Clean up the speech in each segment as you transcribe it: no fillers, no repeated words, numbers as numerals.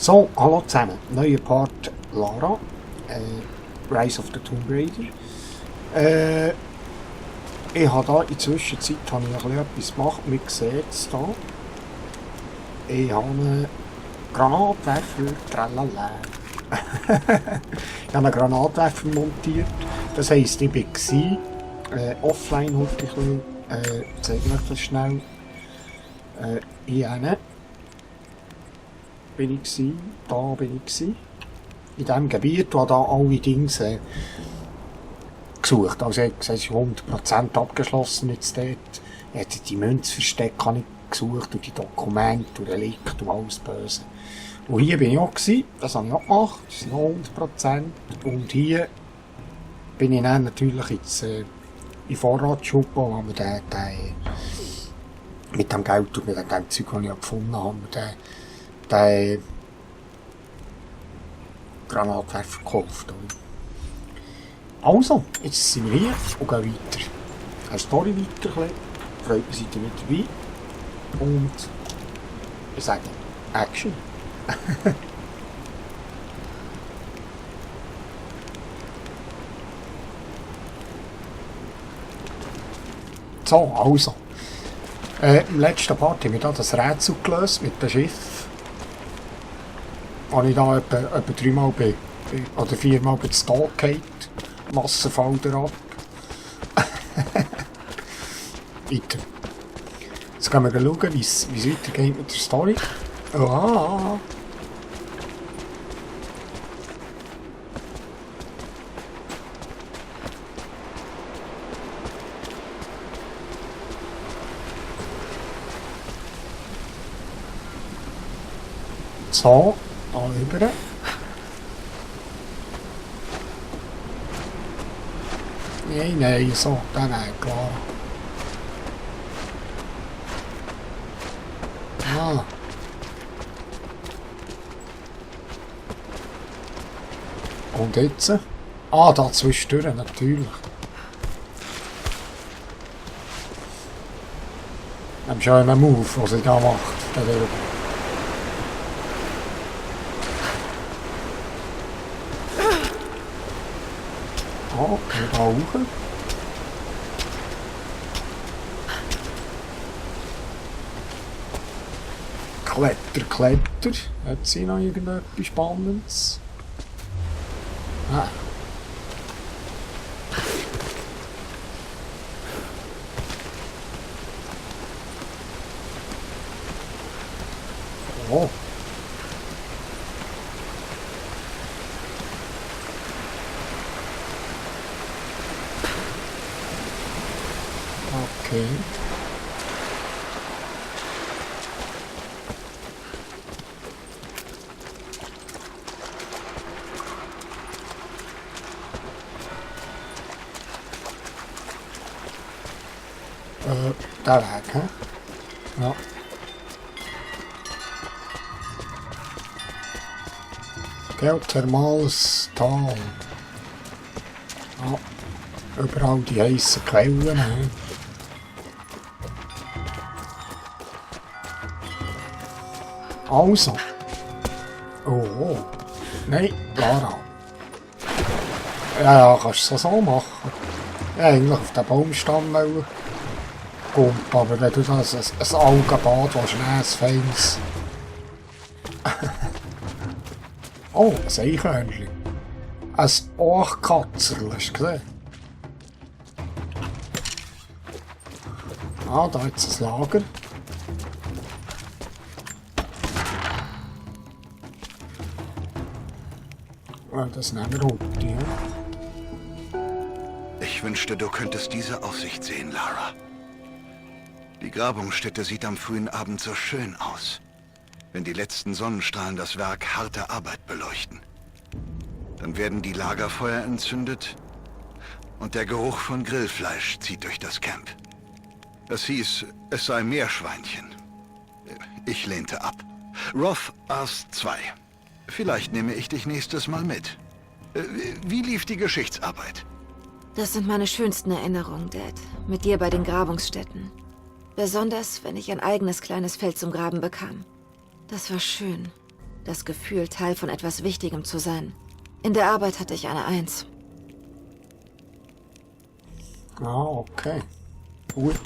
So, hallo zusammen. Neuer Part Lara. Rise of the Tomb Raider. Ich habe da in der Zwischenzeit etwas gemacht. Man sieht es hier. Ich habe einen Granatwerfer. Tralala. Ich habe einen Granatwerfer montiert. Das heisst, ich war offline heute ein bisschen. Zeige euch das schnell. Hier bin ich gsi, da bin ich gsi. In diesem Gebiet, wo da alle Dinge gesucht. Also es ist 100% abgeschlossen jetzt dort. Jetzt die Münzverstecke habe ich gesucht und die Dokumente und Relikt und alles Böse. Und hier bin ich auch gsi, das habe ich auch gemacht, das sind 100%. Und hier bin ich dann natürlich jetzt in Vorratsschube, wo wir den mit dem Geld und mit dem Geldzeug, das ich gefunden habe, den Granatwerfer gekauft. Also, jetzt sind wir hier und gehen weiter. Eine Story weiter. Freut mich, seid ihr mit dabei. Und ich sage Action. So, also. Im letzten Part haben wir da das Rätsel gelöst mit dem Schiff. Als ich da etwa 3-mal oder 4-mal bei Stall gefallen. Wasserfall ab. Weiter. Jetzt gehen wir schauen, wie es weitergeht mit der Story. Ah. So, da rüber. Nein, so, dann klar. Ah. Und jetzt? Ah, da zwischendurch, natürlich. Dann schon einen Move, was ich da macht. Oh, kann ich da hoch? Kletter. Hat sie noch irgendetwas Spannendes? Ah. Oh. Okay. Der Weg, hä? Ja. Geothermales Tal. Ja. Überall die heissen Quellen, hä? Also. Oh. Nein, Lara. Ja, kannst du es so machen. Ja, eigentlich auf den Baumstamm kommt, aber wenn du das ein Algenbad willst, ein feines. Oh, ein Eichhörnchen. Ein Ochkatzerl, hast du gesehen? Ah, da ist ein Lager. Das nehmen wir heute, ja. Ich wünschte, du könntest diese Aussicht sehen, Lara. Die Grabungsstätte sieht am frühen Abend so schön aus, wenn die letzten Sonnenstrahlen das Werk harte Arbeit beleuchten. Dann werden die Lagerfeuer entzündet und der Geruch von Grillfleisch zieht durch das Camp. Es hieß, es sei Meerschweinchen. Ich lehnte ab. Roth aß 2. Vielleicht nehme ich dich nächstes Mal mit. Wie lief die Geschichtsarbeit? Das sind meine schönsten Erinnerungen, Dad. Mit dir bei den Grabungsstätten. Besonders, wenn ich ein eigenes kleines Feld zum Graben bekam. Das war schön. Das Gefühl, Teil von etwas Wichtigem zu sein. In der Arbeit hatte ich eine 1. Ah, okay. Gut.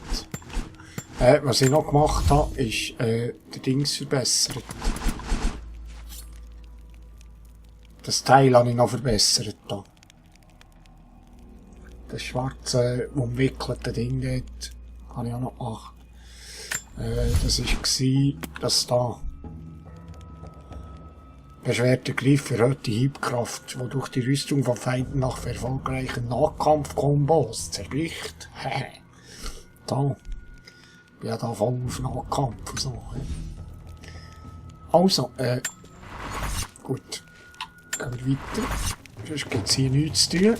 Was ich noch gemacht habe, ist den Dings verbessert. Das Teil habe ich noch verbessert. Da. Das schwarze, umwickelte Ding dort, habe ich auch noch gemacht. Das war, dass da beschwerter Griff erhöhte Hiebkraft, die durch die Rüstung von Feinden nach erfolgreichen Nahkampfkombos zerbricht. Da. Ich bin ja da voll auf Nahkampf und so. Also, gut. Gehen wir weiter. Sonst gibt es hier nichts zu tun.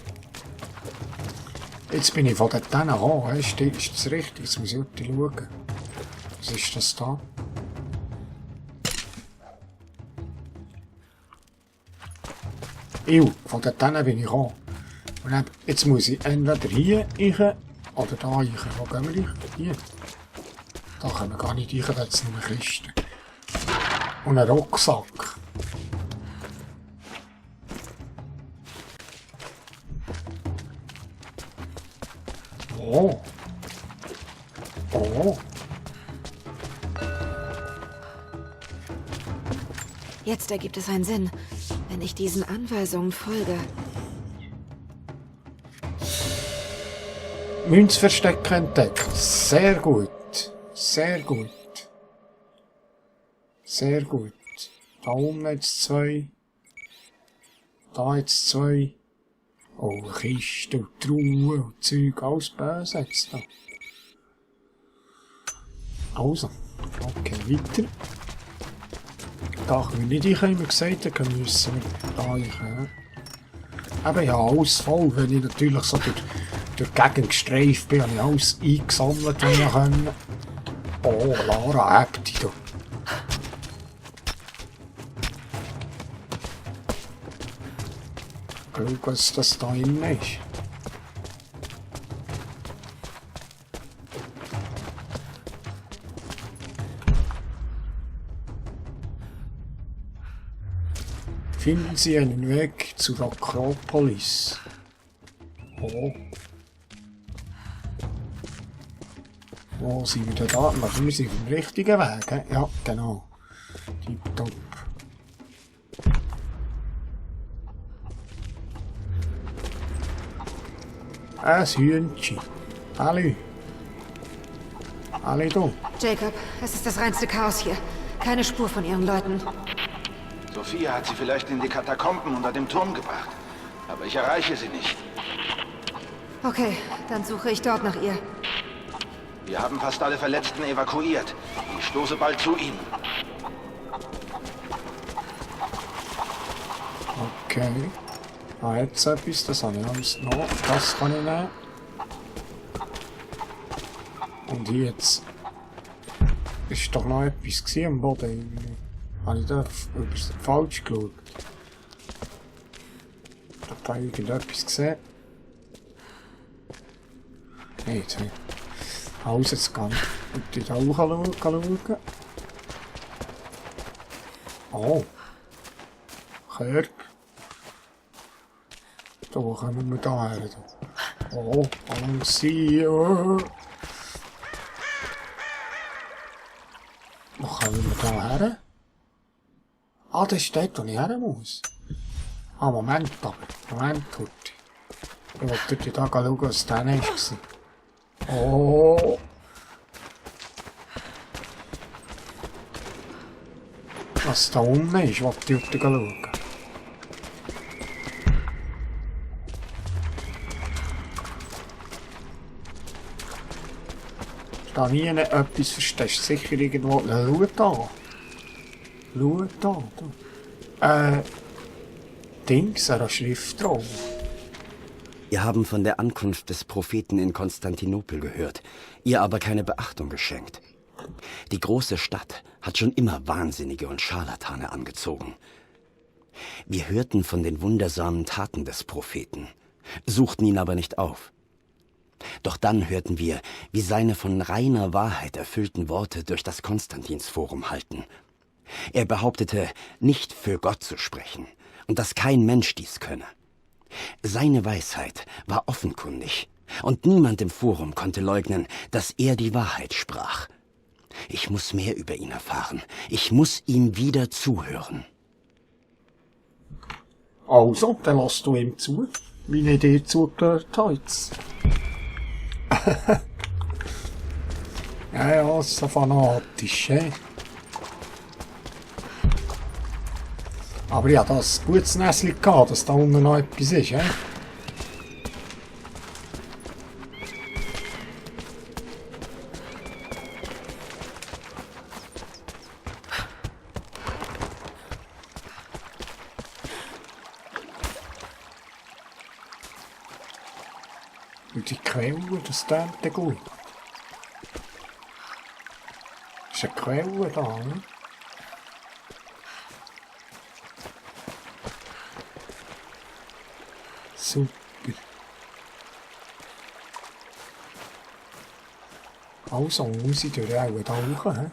Jetzt bin ich von dort gekommen. Ist das richtig? Jetzt muss ich schauen. Was ist das da? Von dort bin ich gekommen. Und dann, jetzt muss ich entweder hier rein oder da rein. Wo gehen wir rein? Hier. Da können wir gar nicht rein, da ist nur eine Kiste. Und ein Rucksack. Oh. Oh. Jetzt ergibt es einen Sinn, wenn ich diesen Anweisungen folge. Münzversteck entdeckt. Sehr gut. Sehr gut. Sehr gut. Da oben jetzt 2. Da jetzt 2. Oh, Kiste und Truhe und Zeug. Alles böse jetzt da. Also. Okay, weiter. Da können wir nicht rein, wie wir gesagt haben, dann müssen wir da rein. Eben ja, alles voll. Wenn ich natürlich so durch die Gegend gestreift bin, habe ich alles eingesammelt, was ich können. Oh, Lara, habt die da. Schau, was das da innen ist. Finden Sie einen Weg zur Akropolis. Oh. Wo sind wir denn da? Wir sind auf dem richtigen Weg, he? Ja, genau. Tipptopp. Ein Hühnchen. Hallo. Hallo du. Jacob, es ist das reinste Chaos hier. Keine Spur von ihren Leuten. Sophia hat sie vielleicht in die Katakomben unter dem Turm gebracht. Aber ich erreiche sie nicht. Okay, dann suche ich dort nach ihr. Wir haben fast alle Verletzten evakuiert. Ich stoße bald zu ihnen. Okay. Ah, jetzt etwas, das habe ich alles noch. Das kann ich nehmen. Und hier jetzt. Ist doch noch etwas gewesen am Boden. Habe ich da falsch geschaut? Da habe ich irgendetwas gesehen. Nein, jetzt nicht. Also, jetzt kann ich da auch schauen. Oh. Körb. Da kommen wir da her. Oh, balancieren. Wo kommen wir da her? Ah, das ist dort, wo ich her muss. Ah, Moment aber. Moment, Kurti. Ich wollte da schauen, was da war. Oh. Was da unten ist, wollte ich schauen. Da nie etwas verstehst, sicher irgendwo. Schau da. Schau da. Dings, eine Schrift drauf. Wir haben von der Ankunft des Propheten in Konstantinopel gehört, ihr aber keine Beachtung geschenkt. Die große Stadt hat schon immer Wahnsinnige und Scharlatane angezogen. Wir hörten von den wundersamen Taten des Propheten, suchten ihn aber nicht auf. Doch dann hörten wir, wie seine von reiner Wahrheit erfüllten Worte durch das Konstantinsforum hallten. Er behauptete, nicht für Gott zu sprechen und dass kein Mensch dies könne. Seine Weisheit war offenkundig und niemand im Forum konnte leugnen, dass er die Wahrheit sprach. Ich muss mehr über ihn erfahren. Ich muss ihm wieder zuhören. Also, dann lass du ihm zu, wie ich dir zugehört habe jetzt. Ja, so fanatisch, hä? Aber ja, das gutes Näschen gehabt, dass da unten noch etwas ist, hä? Und die Quelle, das tönt gut. Ist eine Quelle da, ne? Super. Also muss ich durch auch da hoch, hä?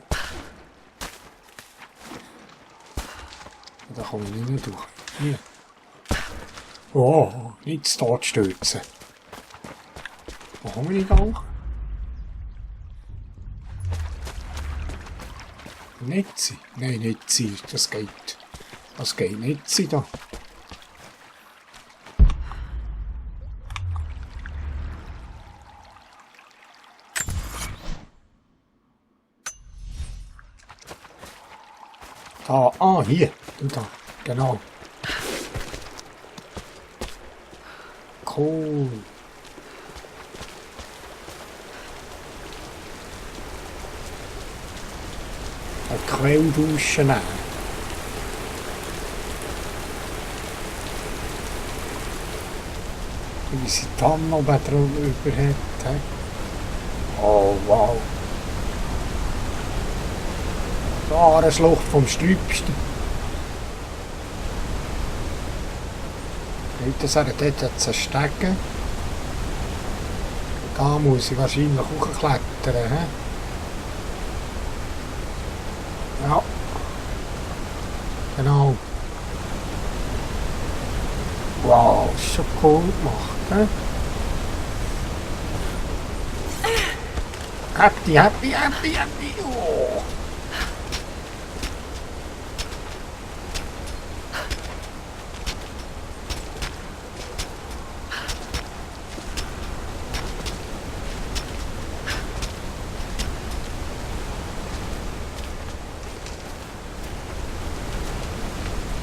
Da komme ich nicht durch. Hier. Oh, nicht zu Tod stürzen. Wo komme ich da hoch? Nicht sie. Nein, nicht sie. Das geht. Das geht nicht sie da. Da, hier. Du da. Genau. Cool. Eine Quelldusche nehmen. Wie sie dann noch drüber hat. Oh, wow. Da eine Schlucht vom Sträubsten. Das hat dort jetzt einen Stegen. Da muss ich wahrscheinlich hochklettern. He? Ja. Genau. Wow, ist schon cool gemacht. He? Happy, happy, happy, happy. Oh.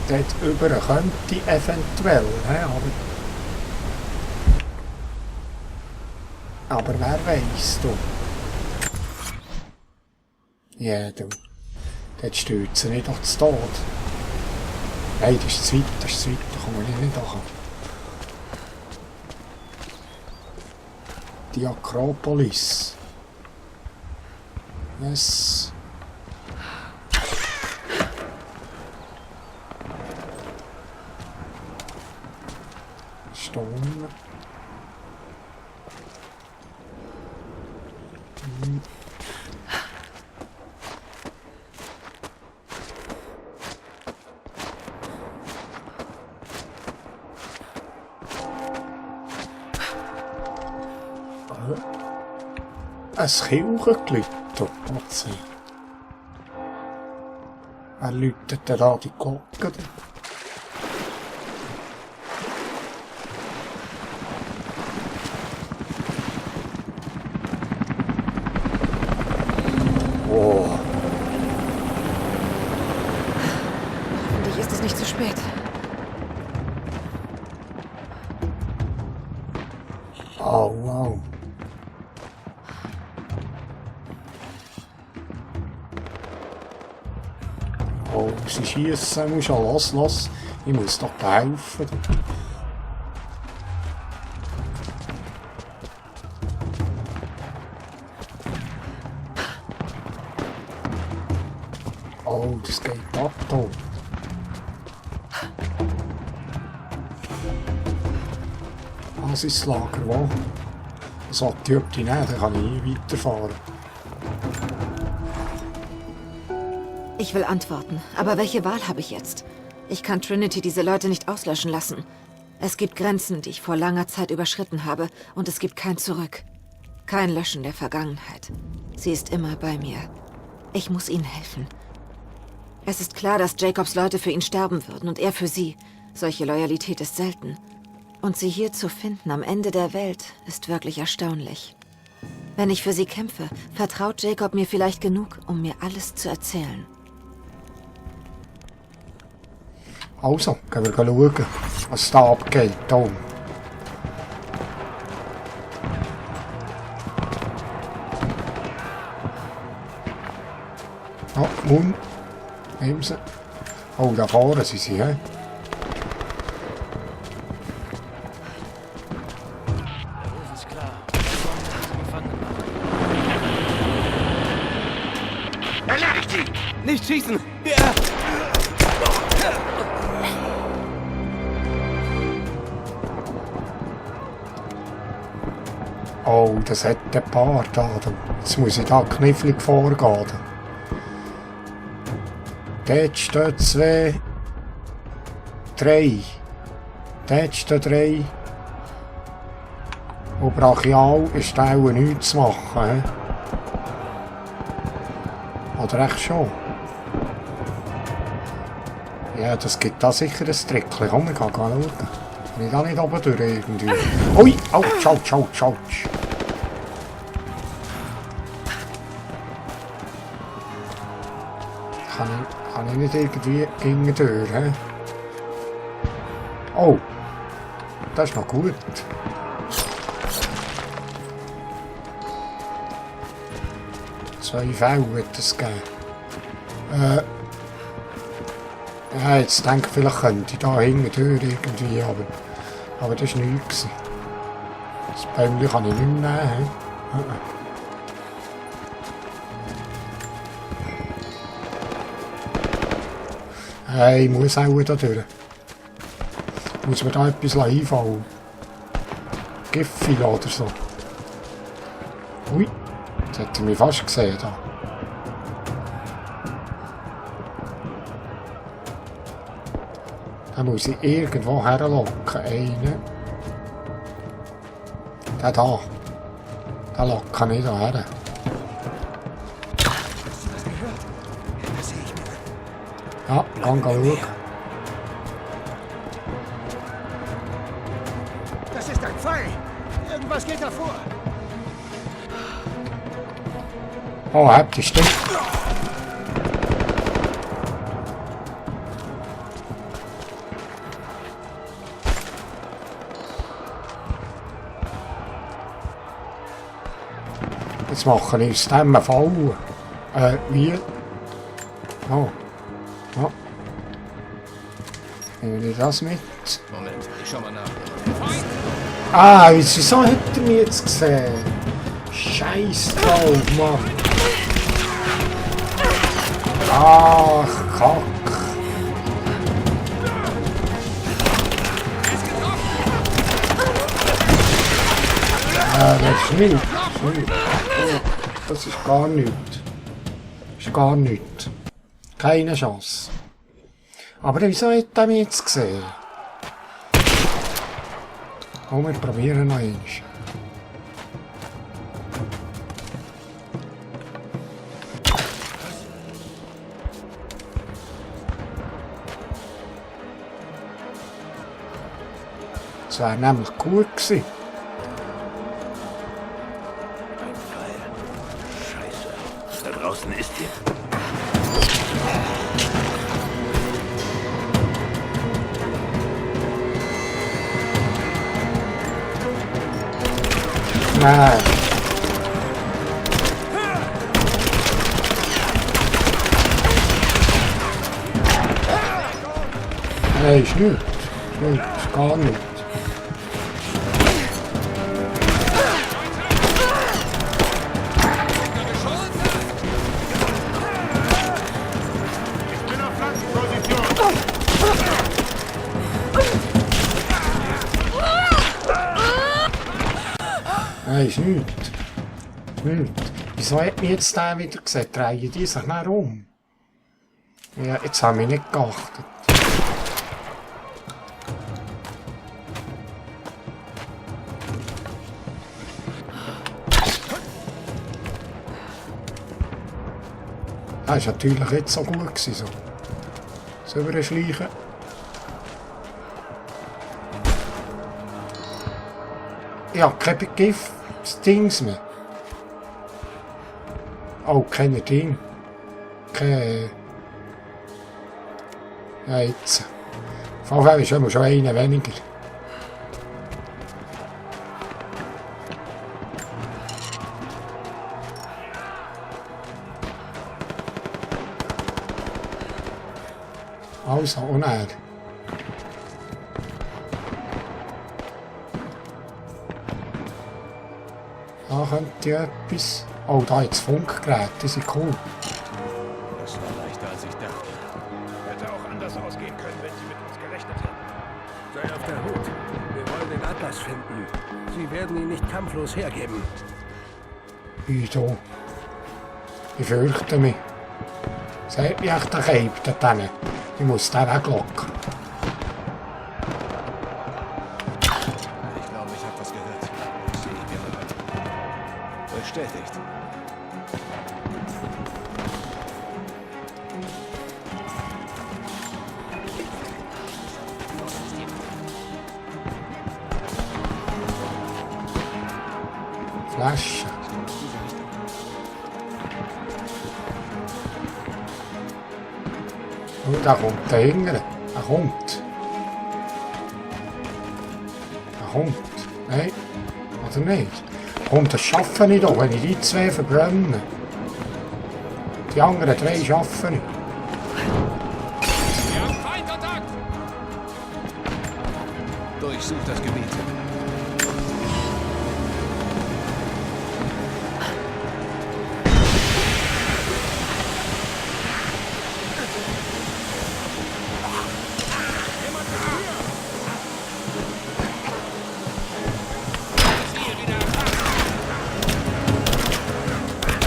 Dort über könnte eventuell, aber wer weiß du? Ja, du. Dort stürzt sie nicht auf den Tod. Nein, das ist zu weit, da komme ich nicht an. Die Akropolis. Yes. Stone. Ein Kirchenglüter, was sie. Wer läutet da die Glocke? Oh. Hoffentlich ist es nicht zu spät. Oh, wow. Oh, sie schiessen, muss schon los. Ich muss doch da helfen. Oh, das geht ab da. Das ist das Lager, wo? Das hat die Opti nicht, dann kann ich nie weiterfahren. Ich will Antworten. Aber welche Wahl habe ich jetzt? Ich kann Trinity diese Leute nicht auslöschen lassen. Es gibt Grenzen, die ich vor langer Zeit überschritten habe. Und es gibt kein Zurück. Kein Löschen der Vergangenheit. Sie ist immer bei mir. Ich muss ihnen helfen. Es ist klar, dass Jacobs Leute für ihn sterben würden und er für sie. Solche Loyalität ist selten. Und sie hier zu finden am Ende der Welt ist wirklich erstaunlich. Wenn ich für sie kämpfe, vertraut Jacob mir vielleicht genug, um mir alles zu erzählen. Also, gehen wir schauen, was da abgeht. Hier. Oh, Mund. Nehmen sie. Oh, da fahren sie, hä? Erledigt ihn! Nicht schießen! Oh, das hat ein paar da. Jetzt muss ich da knifflig vorgehen. Dort stehen 2, 3. Dort stehen 3. Und brachial ist da auch nichts zu machen. He? Oder echt schon? Ja, das gibt da sicher ein Trickchen. Komm, ich kann schauen. Bin ich da nicht oben durch irgendwie? Ui! Autsch, autsch, autsch, autsch! Kann ich nicht irgendwie gegen durch, hä? Oh! Das ist noch gut. Zwei Fälle wird es geben. Ja, jetzt denke ich, vielleicht könnte ich da hinten durch irgendwie, aber das war nichts. Das Bäumchen kann ich nicht mehr nehmen. Ich muss auch da durch. Muss mir da etwas einfallen. Giftfil oder so. Ui, jetzt hat er mich fast gesehen da. Da muss ich irgendwo herlocken. Einen. Der da. Den locken ich da her. Ja, kann schauen. Das ist ein Pfeil! Irgendwas geht davor! Oh, habt ihr stimmt. Jetzt machen wir aus dem Fall. Wie? Oh. Ja. Nehmen wir das mit? Moment, ich schau mal nach. Ah, wieso hat er mich jetzt gesehen? Scheiß drauf, Mann. Ach, Kack. Das ist nichts. Das ist gar nichts. Das ist gar nichts. Keine Chance. Aber wieso hat er mich jetzt gesehen? Oh, wir probieren noch einmal. Das wäre nämlich gut gewesen. Ein Pfeil. Scheiße. Da draußen ist hier. Nein. Nein, ist nichts. Ist gar nichts. Nein, ist nichts. Ist nichts. Wieso hat mich jetzt der wieder gesehen? Drehen die sich nicht um? Ja, jetzt haben wir nicht geachtet. Das war natürlich nicht so gut gewesen, so überschleichen. Ich habe kein Gift-Dings mehr. Oh, keine Ding. Keine... Ja, jetzt. Vorher ist immer schon einer weniger. Also, und er. Da könnte ich etwas... Oh, da jetzt Funkgerät, die sind cool. Das war leichter, als ich dachte. Hätte auch anders ausgehen können, wenn Sie mit uns gerechnet hätten. Sei auf der Hut. Wir wollen den Atlas finden. Sie werden ihn nicht kampflos hergeben. Wieso? Ich fürchte mich. Seht mich echt der Cape dort hinten. Ich muss den weglocken. Ich glaube, ich habe was gehört. Sehe ich mir mal an. Bestätigt. Flasche. Oh, da kommt der Jüngere. Er kommt. Er kommt. Nein. Oder nicht? Kommt, das schaffe ich doch, wenn ich die zwei verbrenne. Die anderen drei schaffe ich. Wir haben Feindkontakt! Durchsucht das Gebiet.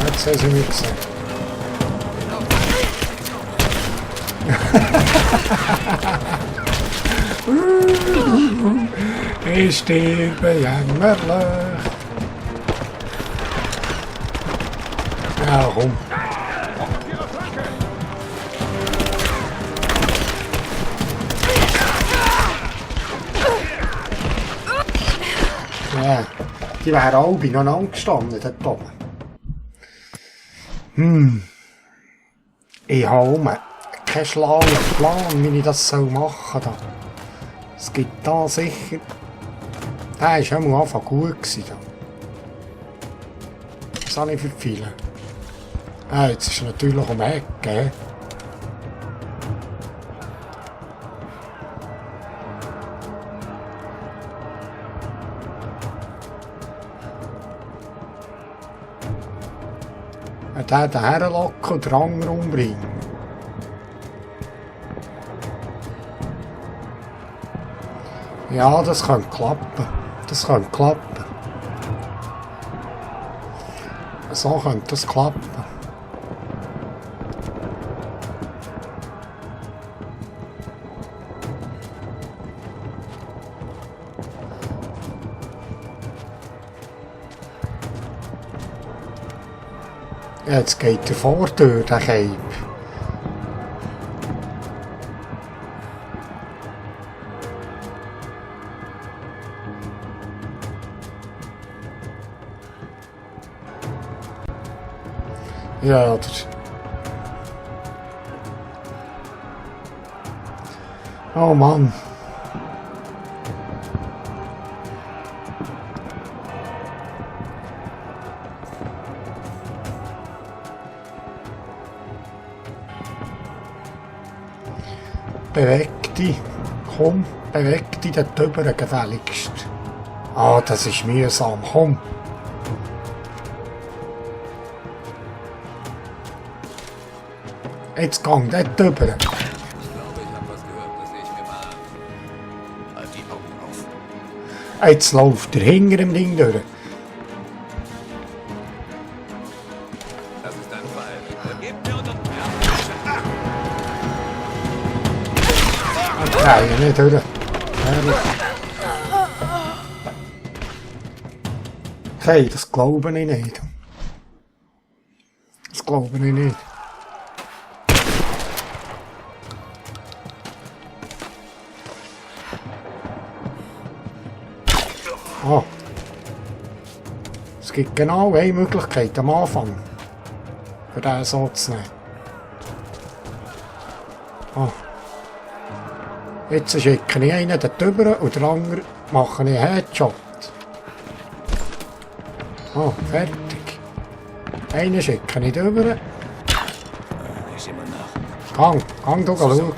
Jetzt haben sie mich gesehen. Ich sterbe jämmerlich. Ja, komm. Ja, die wären alle noch angestanden dort oben. Ich habe keinen schlauen Plan, wie ich das machen soll. Es gibt da sicher... Der war schon am Anfang gut gewesen. Das habe ich für viele. Jetzt ist er natürlich um die Ecke. Den herlocken und den anderen umbringen. Ja, das könnte klappen. Das könnte klappen. So könnte das klappen. Jetzt geht der Vortür, der Cape. Ja, das... Oh Mann. Beweg dich. Komm, beweg dich dort drüber gefälligst. Ah, das ist mühsam. Komm. Jetzt gang dort drüber. Ich glaube, ich habe was gehört, das sehe ich mir mal an. Halt die Augen auf. Jetzt läuft er hinter dem Ding durch. Das ist ein Fall. Gebt mir unter... Nein, nicht durch. Ehrlich. Okay, das glaube ich nicht. Das glaube ich nicht. Oh. Es gibt genau eine Möglichkeit am Anfang, für den so zu nehmen. Oh. Jetzt schicke ich einen dort rüber und der andere mache ich einen Headshot. Oh, fertig. Einen schicke ich rüber. Ich sehe mal nach. Gang du schauen.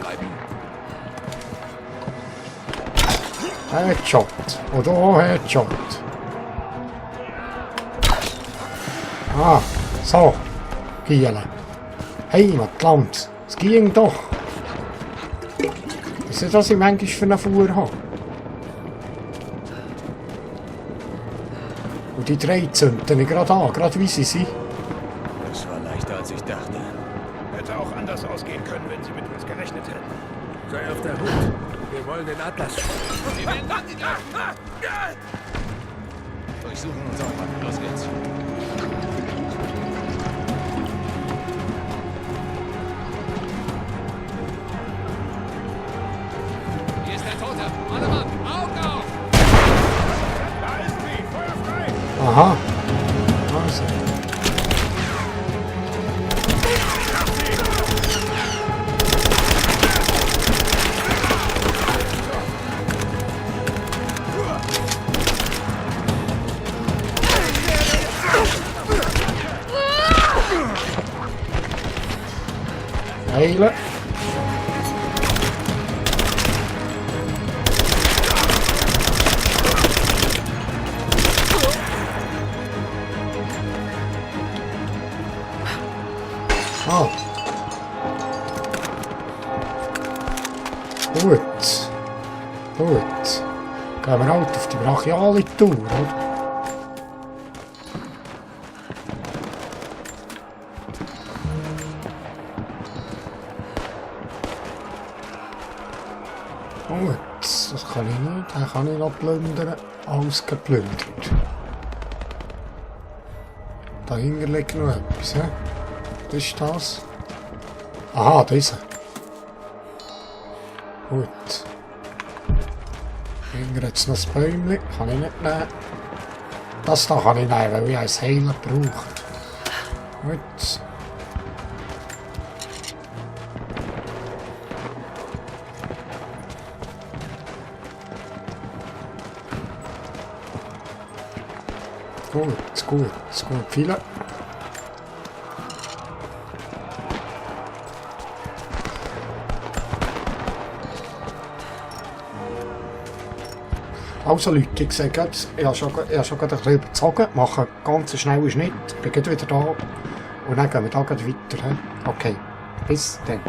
Headshot. Und auch Headshot. Ah, so. Giele. Heimatland. Es ging doch. Das ist, was ich manchmal für eine Fuhr habe. Und die drei zünden ich gerade an, gerade wie sie sind. Das war leichter, als ich dachte. Hätte auch anders ausgehen können, wenn Sie mit uns gerechnet hätten. Sei auf der Hut. Wir wollen den Atlas. Durchsuchen uns auch mal. Los geht's. Hier ist der Tote. Alle Mann, Augen auf! Da ist sie! Feuer frei! Aha. Also. Heilen. Ah. Gut. Gut. Gehen wir halt auf die brachiale Tour, oder? Gut, das kann ich nicht. Den kann ich noch plündern. Alles geplündert. Dahinter liegt noch etwas, hä? Was ist das? Aha, dieser. Gut. Hinter jetzt noch ein Bäumchen. Kann ich nicht nehmen. Das da kann ich nehmen, weil ich als Heiler brauche. Gut. Gut. Viele. Also Leute, ich sehe jetzt, ich habe schon gerade ein bisschen überzogen, mache einen ganz schnellen Schnitt, bin gleich wieder da und dann gehen wir da weiter. Okay, bis dann.